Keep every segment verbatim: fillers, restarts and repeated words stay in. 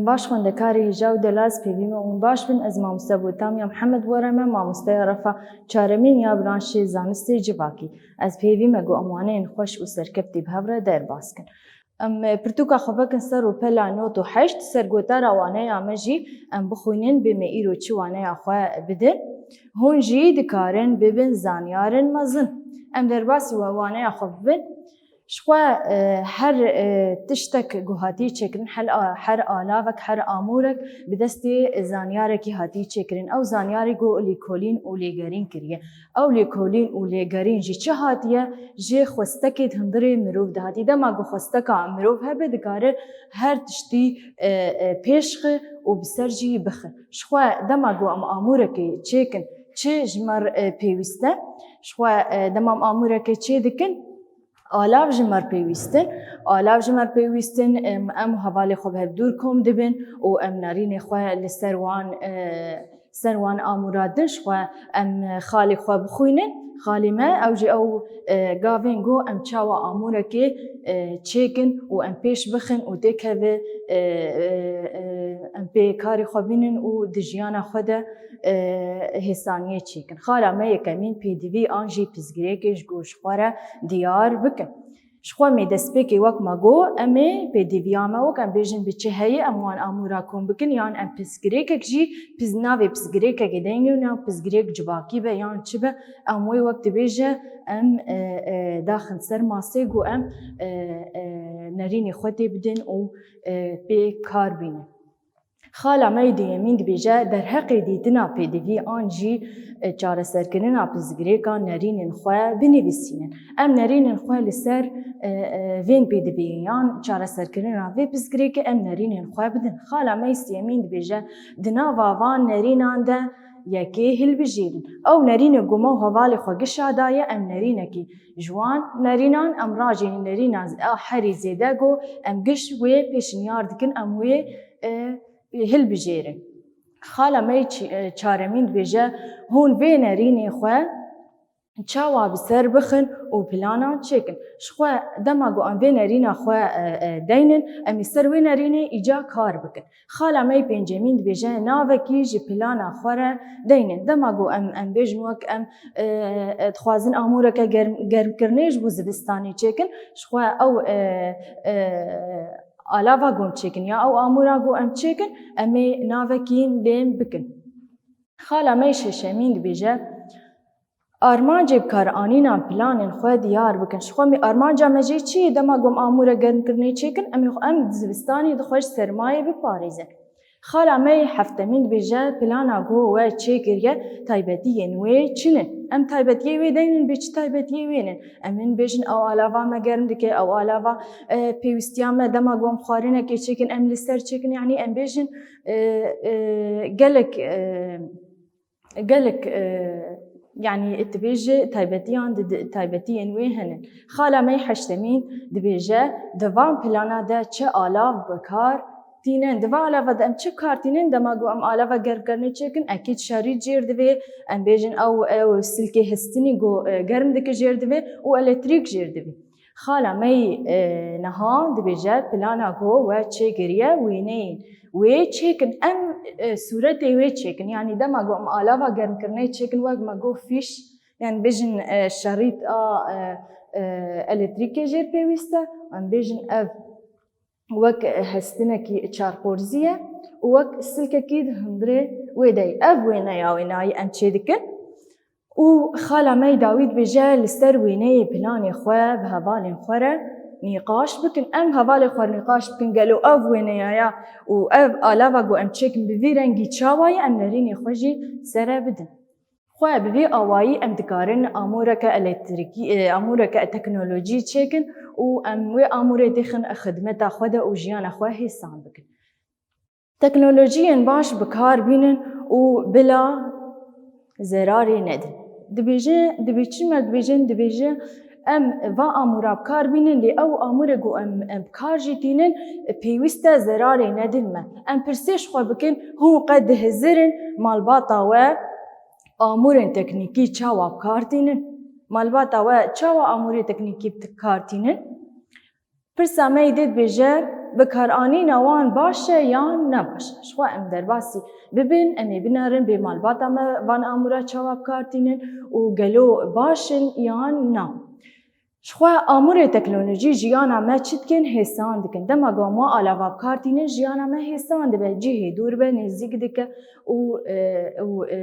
Baş xwendekarê hêja û delal, ez pêvî me hûn baş bin. Ez mamoste Botamya Mihemed Were me, mamosteya refa çaremîn ya branşê zanistê civakî. Ez pêvî me ku em waneyên xweş û serkeftî bi hev re derbas kin. Em, e, pirtûka xwe vekin ser rûpela nod û heşt, ser gotara waneya me jî em bixwînin, bê me îro çi waneya xwe bidin. Hûn jî dikarin bibin zanyarên mezin. Em derbasî we waneya xwe bibin. Ji xwe, e, her, e, tiştek ku hatiye çêkirin, her a-, her alavek, her amûrek bi destê zanyarekî hatiye çêkirin. Ew zanyarê ku lêkolîn û lêgerîn kiriye. Ew lêkolîn û lêgerîn ji çi hatiye? Ji xwestekê di hundirê mirov de hatiye. Dema ku xwesteka mirov hebe, dikare her tiştî, e, e, pêş xe û bi ser jî bixe. Ji xwe dema ku em amûrekê çêkin, çi ji me re, e, pêwîst e? Ji xwe, e, dema em amûrekê çê dikin, alav ji me re pêwîst in. Alav ji me re pêwîst in, em, em û hevalê xwe bi hev dûr kom dibin û em nerînê xwe li ser wan, e, ser wan amûra din. Ji xwe em xalê xwe bixwînin. Xalê me, ew jî ew, e, gavên ku em çawa amûrekê, e, çêkin û em pêş bixin û têkeve, e, e, e, em pê karê xwe bînin û di jiyana xwe de, e, hêsaniyê çêkin. Xala me yekemîn pêdivî an jî pirsgirêkê ji ku ji xwe re diyar bikin. Ji xwe em ê destpêkê wek me got, em ê pêdiviya me wek em bêjin bi çi heye, em wan amûra kom bikin, yan em pirsgirêkek jî, pirs-, navê pirsgirêkekê deynin, yan pirsgirêk civakî be, yan çi be, em wê wek dibêje, em, e, e, daxin ser masê ku em, e, e, nerînê xwe tê bidin û, e, pê kar bînin. Xala me yê duyemîn dibêje, derheqê dîtina pêdivî an jî, e, çareserkirina pirsgirêkan nerînên xwe binivîsînin. Em nerînên xwe li ser, e, e, vên pêdiviyê yan çareserkirina vê pirsgirêkê em nerînên xwe bidin. Xala me yê sêyemîn dibêje, di nava van nerînan de yekê hilbijêrin. Ew nerînê ku me û hevalê xwe gişa daye, em nerînekî ji wan nerînan, em rajên nerîna z-, a herî zêde ku em giş wê pêşinyar dikin, em wê, e, hilbijêrin. Xala me yê çi-, e, çaremîn dibêje, hûn vê nerînê xwe çawa bi ser bixin û plana çêkin. Ji xwe dema ku em vê nerîna xwe, e, e, deynin, em ê ser wê nerînê îca kar bikin. Xala me yê pêncemîn dibêje, navekî ji plana xwe re deynin. Dema ku em, em bêjin wek em, e, e, dixwazin amûreke germ-, germkirinê ji bo zivistanê çêkin, ji xwe ew, e, e, alava ku em çêkin ya ew amûra ku em çêkin, em ê navekî lêm bikin. Xala me yê şeşemîn dibêje, armancê bikaranîna planên xwe diyar bikin. Ji xwe em ê armanca me jê çi ye? Dema ku em amûra germkirinê çêkin, em ê xwe, em di zivistanê de xwe ji sermayê biparêzin. Xala me yê heftemîn dibêje, plana ku we çêkiriye, taybetiyên wê çi ne? Em taybetiyê wê deynin, bê çi taybetiyê wê ne? Em ê bêjin, ew alava me germ dike, ew alava, e, pêwîstiya me dema ku em xwarinekê çêkin, em li ser çêkin, yanî em bêjin, e, e, gelek, e, gelek, e, yanî dibêje taybetiyan di, di, taybetiyên wê hene. Xala me yê heştemîn dibêje, di van plana de çi alav bi kar tînin, di van alava de em çi kar tînin, dema ku em alava germkirinê çêkin, ekîd şerît jêr divê, em bêjin ew, ew silkê hestinî ku, e, germ dike jêr divê û elektrîk jêr divê. Xala me yê, e, niha dibêje, plana ku we çêkiriye, wêneyên wê çêkin, em, e, sûretê wê çêkin. Yanî dema ku em alava germkirinê çêkin, wek me got fîş, yanî bêjin, e, şerît a, e, e, elektrîkê jêr pêwîst e, em bêjin ev wek, e, hestinekî çarqorzî ye û wek silkekî di hundirê wê de ye. Ev wêneya wênayî em çêdikin. Û xala me yê dawî dibêje, li ser wêneyê planê xwe bi hevalên xwe re nîqaş bikin. Em hevalê xwe re nîqaş bikin, gelo ev wêneya ya û ev alava ku em çêkin bi vî rengî çawa ye, em nerînê xwe jî sere bidin. Xwe bi vî awayî em dikarin amûreke elektrîkî, e, amûreke teknolojî çêkin û em wê amûrê têxin xidmeta xwe de û jiyana xwe hêsan bikin. Teknolojiyên baş bi kar bînin û bila zerarê nedin. Dibêje, dibê çi me dibêjin? Dibêje, em va amûra bi kar bînin, lê ew amûrê ku em, em bi kar jî tînin, pêwîst e zerarê nedin me. Em pirsê ji xwe bikin, hûn qet dihizirin malbata we amûrên teknîkî çawa bi kar tînin? Malbata we çawa amûrê teknîkî bi kar tînin? Pirsa me yê dê dibêje, Bikaranîna wan baş e yan ne baş e? Ji xwe em derbasî bibin, em ê binerin bê malbata me van amûra çawa bi kar tînin û gelo baş in yan na. Ji xwe amûrê teknolojî jiyana me çi dikin? Hêsan dikin. Dema ku em wa alava bi kar tînin, jiyana me hêsan dibe, cihê dûr be, nêzîk dike û, e, û, e,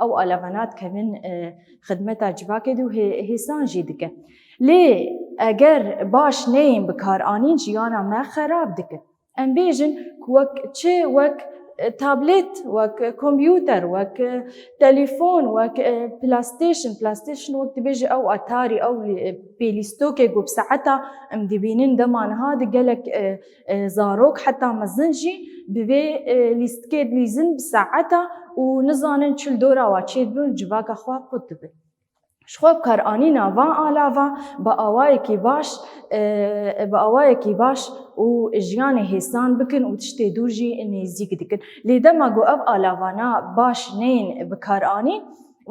ew alava nadikevin, e, xidmeta civakê de û hê-, hêsan jî dike. Lê eger baş neyên bikaranîn, jiyana me xerab dike. Em bêjin ku wek çi, wek, e, tablet, wek, e, kompûter, wek, e, telefon, wek, e, PlayStation. PlayStation wek dibêje ew Atari, ew, e, pêlîstokê ku bi saeta em dibînin dema niha di gelek, e, e, zarok heta mezin jî bi vê, e, lîstikê dilîzin bi saeta û nizanin çi li dora wa çêdibin û civaka xwe qut dibin. Ji xwe bikaranîna van alava bi awayekî baş, e, bi awayekî baş û jiyanê hêsan bikin û tiştê dûr jî nêzîk dikin. Lê dema ku ev alavana baş neyên bikaranîn,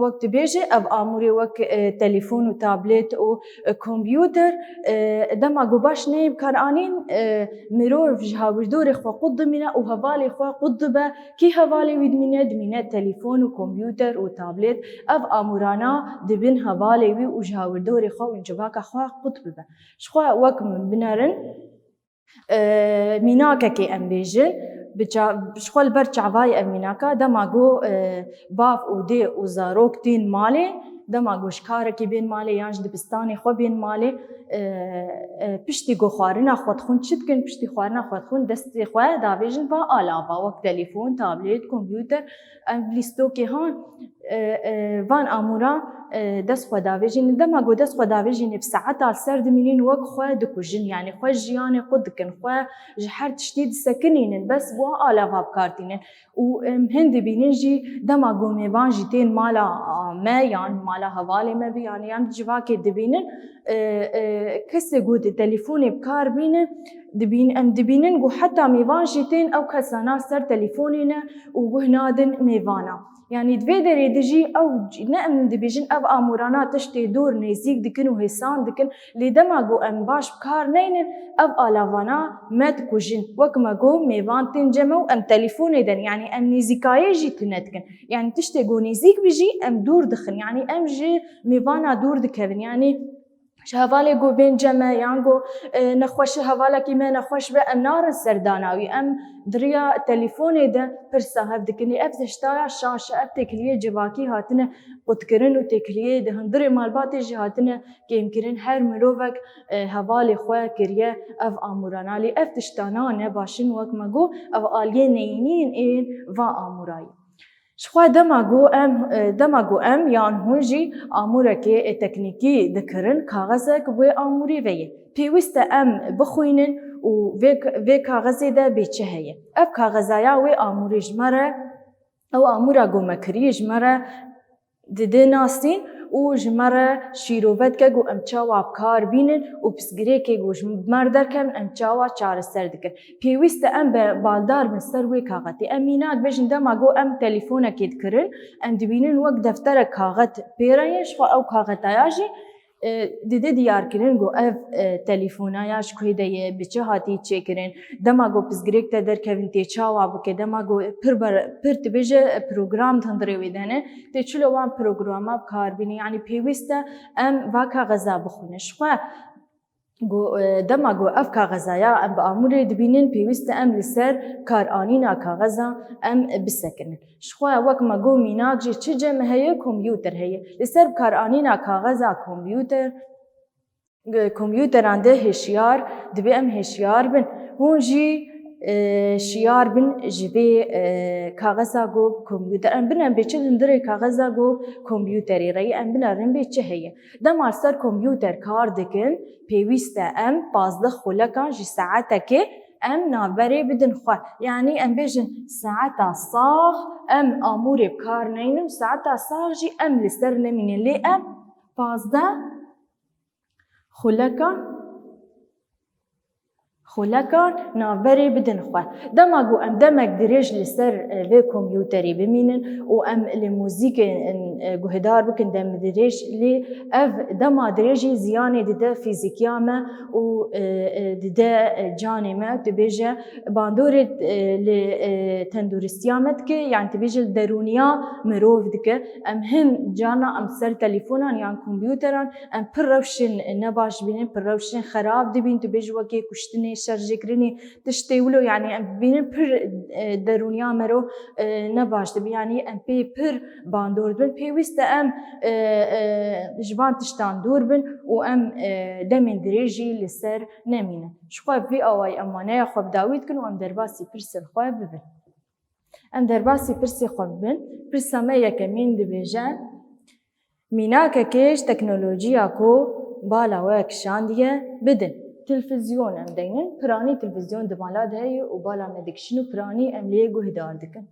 wek dibêje ev amûrê wek, e, telefon û tablet û, e, kompûter, e, dema ku baş neyên bikaranîn, e, mirov ji hawirdorê xwe qut dimîne û hevalê xwe qut dibe. Kî hevalê wî dimîne? Dimîne telefon û kompûter û tablet. Ev amûrana dibin hevalê wî û ji hawirdorê xwe û civaka xwe qut bibe. Ji xwe wek min binerin, e, mînakekê em bêjin, bi ça-, ji xwe li ber çavayê ev mînaka, dema ku, e, bav û dê û zarok tên malê, dema ku ji karekî bên malê yan ji dibistanê xwe bên malê, e, e, piştî ku xwarina xwe dixwin çi dikin? Piştî xwarina xwe dixwin destê xwe davêjin va alava, wek telefon, tablet, kompûter, em lîstokê han, e, e, van amûra, e, dest xwe davêjînin. Dema ku dest xwe davêjînin bi saeta li ser dimînin wek xwe dikujin, yanî xwe ji jiyanê qut dikin, xwe ji her tiştî disekinînin, bes wa alava bi kar tînin. Û em hin dibînin jî dema ku mêvan jî tên mala, a, me yan mala hevalê me bi, yanî em civakê dibînin, e, e, kesê ku di telefonê bi kar bîne, dibîn-, em dibînin ku heta mêvan jî tên ew kesana ser telefonê ne û guh nadin mêvana. Yanî di vê derê de jî ew c-, ne em dibêjin ev amûrana tiştê dûr nêzîk dikin û hêsan dikin, lê dema ku em baş bi kar neynin, ev alavana me dikujin. Wek me got, mêvan tên cem me û em telefonê de ne, yanî em nêzîkayê jî tune dikin. Yanî tiştê ku nêzîk bi jî em dûr dixin. Yanî em ji mêvana dûr dikevin. Yanî ji hevalê ku bên cem me yan ku, e, nexweş, hevalekî me nexweş be, em narin ser dana wî. Em di riya telefonê de pirsa hev dikin. Lê ev ziştaya şaş e, ev têkiliyê civakî hatine qutkirin û têkiliyê di hundirê malbatê jî hatine kêmkirin. Her mirovek, e, hevalê xwe kiriye ev amûrana. Lê ev tiştana ne baş in, wek me got, ev aliyê neyînî yên ên va amûrayî. Ji xwe dema ku em, e, dema ku em yan hûn jî amûrekê, e, teknîkî dikirin, kaxezek bi wê amûrê ve ye. Pêwîst e em bixwînin û vê, vê kaxezê de bê çi heye. Ev kaxezaya wê amûrê ji me re, ew amûra ku me kiriye ji me re dide nasîn û ji me re şîrove dike ku em çawa bi kar bînin û pirsgirêkê ku ji me re derkevin em çawa çareser dikin. Pêwîst e em be baldar bin ser wê kaxetê. Em mînak bêjin dema ku em telefonekê dikirin, em dibînin wek defterek kaxet pê re ye, ji xwe ew kaxetaya jî, e, dide diyarkirin ku ev, e, telefona ya ji kuê de ye, bi çi hatî çêkirin, dema ku pirsgirêk te derkevin tê çawa bike, dema ku pir ber-, pir dibêje, e, program di hundirê wê de ne, tê çilo wan programa bi kar bînin. Yanî pêwîst e em va kaxeza bixwînin. Ji xwe Go, e, dema ku ev kaxezaya em bi amûrê dibînin, pêwîst e em li ser karanîna kaxeza em bisekinin. Ji xwe wek me got mînak jî çi cem heye, kompûter heye. Li ser karanîna kaxeza kompûter, e, kompûteran de hêşiyar, divê em hêşiyar bin. Hûn jî, e, şiyar bin ji vê, e, kaxeza ku kompûter. Em binerin bê çi hundirê kaxeza ku kompûterê re ye, em binerin bê çi heye. Dema li ser kompûter kar dikin, pêwîst e em pazdeh xulekan ji saetekê em navberê bidin xwe. Yanî em bêjin saeta sax em amûrê bi kar neynin û saeta sax jî em li ser nemînin. Lê em pazdeh xulekan Xulekan navberê bidin xwe. Dema ku em demek dirêj li ser, e, vê kompûterê bimînin û em li muzîkê, e, guhdar bikin dem dirêj, lê ev dema dirêjî ziyanê dide fîzîkiya me û, e, e, dide, e, canê me, dibêje bandorê, e, li, e, tenduristiya me dike, yani dibêje li derûniya mirov dike. Em hin carna em ser telefonan yan kompûteran em pir rewşên nebaş dibînin, pir rewşên xerab dibîn, tu bêjî wekî kuştinê, şerjêkirinê, tiştê wilo, yani em dibînin pir, e, derûniya mero, e, nebaş dibe, yani em pê pir bandor dibin. Pêwîst e em, e, e, ji van tiştan dûr bin û em, e, demên dirêj jî li ser nemînin. Ji xwe vî awayî em waneya xwe bi dawî dikin û em derbasî pirsên xwe bibin. Em derbasî pirsê xwe bibin. Pirsa me yekemîn dibêje, mînakekê ji teknolojiya ku bala we kişandiye bidin. Televîzyon em deynin, piranî televîzyon di mala de heye û bala me dikişin û piranî em lê guhdar dikin.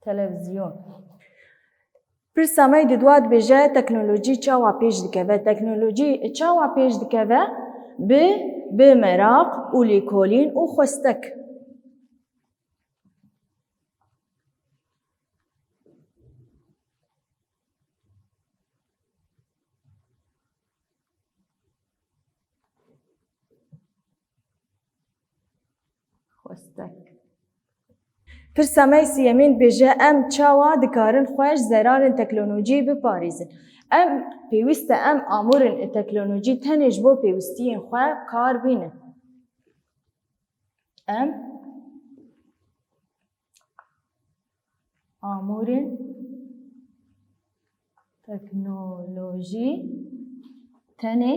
Televîzyon. Pirsa me di dua dibêje, teknolojî çawa pêş dikeve? Teknolojî çawa pêş dikeve? Bi, bi meraq û lêkolîn û xwestek. Xwestek. Pirsa me siyemîn dibêje, em çawa dikarin xwe ji zerarên teknolojî biparêzin? Em pêwîst e em amûrên teknolojî tenê ji bo pêwîstiyên xwe kar bînin. Em amûrên teknolojî tenê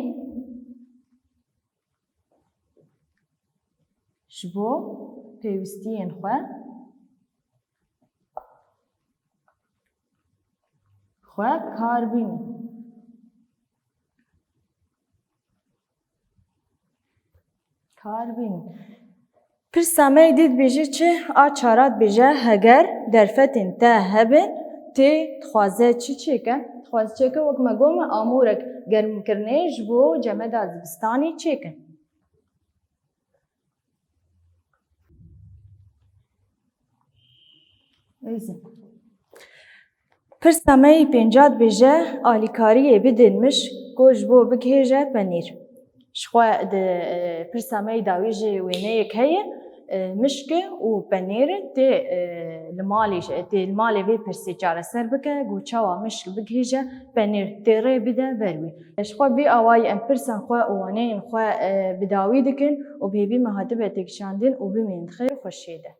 ji bo pêwîstiyên xwe, xwe kar bînin. Kar bînin. Pirsa me dî dibêje çi? A çara dibêje, heger derfetên te hebin, tê dixwaze çi çêke? Dixwaze çêke, wek me got, me amûrek germkirinê ji bo cemeda zivistanê çêke. Pirsa me yî pênca dibêje, alîkariyê bidin mişk ku ji bo bigihêje penîr. Ji xwe di, e, pirsa me yî dawî jî wêneyek heye, e, mişk û penîr tê, e, li malê, tê li malê vê pirsê çareser bike, ku çawa mişk bigihêje penîr tê rê bide ber wî. Ji xwe vî awayî em pirsan xwe û waneyên xwe, e, bi dawî dikin û bi hêvî me hatibe têkişandin û bimînin di xêr û xweşiyê de.